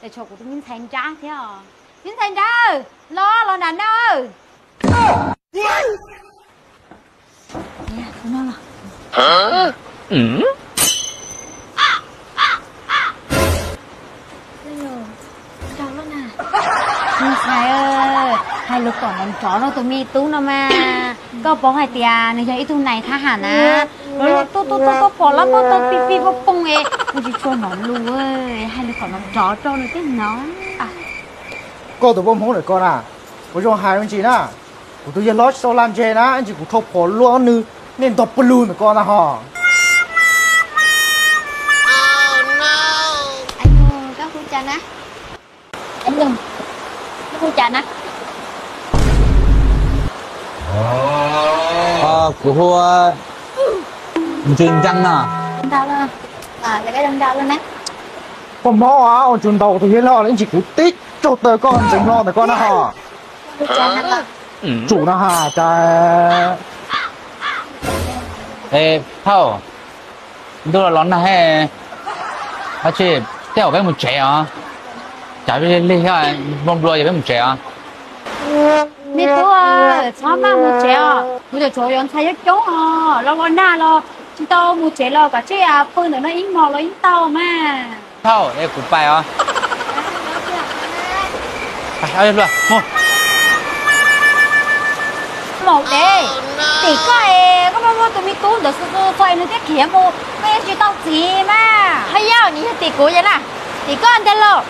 Ces tshuav kuv tus me ntxhais nrab thiab os. Me ntxhais nrab, los los nram no. Me ntxhais, hais lus kom nrov nrov rau tus me tub no mas. Koj paub hais tias nws yog ib tug nais thab ham na, luag tuaj tuaj tuaj tuaj pom lab pob tau pij pij pooj pooj es kuv tsis tshua hnov lus, hais lus kom nrov nrov rau nws thiaj hnov. Koj tus poj Hmoob ntawm koj na, kuv zoo hais me ntsis na, kuv tus yawg hlob tsis tau lam ntseg na, ntsis kuv thau phom luaj nws, nej ntog pw lug ntawm koj ntag hos. Koj hu cas na? Koj hu cas na? Kuv hu Ntxwg Ncees no. Poj Hmoob, ua ntsis ntaus tus yawg hlob ib ntsis kuv tib tsaug taw koj ntxeev hlo ntawm koj na hos. Tsum no has cas. Thauj, ntuj los los nag, ab tsi, tej zaum peb mus tsev os. Cas lig lig nplua nplua ces peb mus tsev os. Me tub, txhob maj mus tsev os, kuv cov tsov yuav ntxhais coob coob os, los los nag los tsis tau mus tsev los kav tsij pw ntawm no ib hmos los yeej tau mas. Thauj, es kuv pais os. Maum dev, tim koj es koj muaj muaj tus me tub ntawd xwb xwb txog es nws thiaj khiav mus, koj yeej tsis tau txiv mas. Haj yam, nws yog tim kuv yog na, tim koj ntag lauj.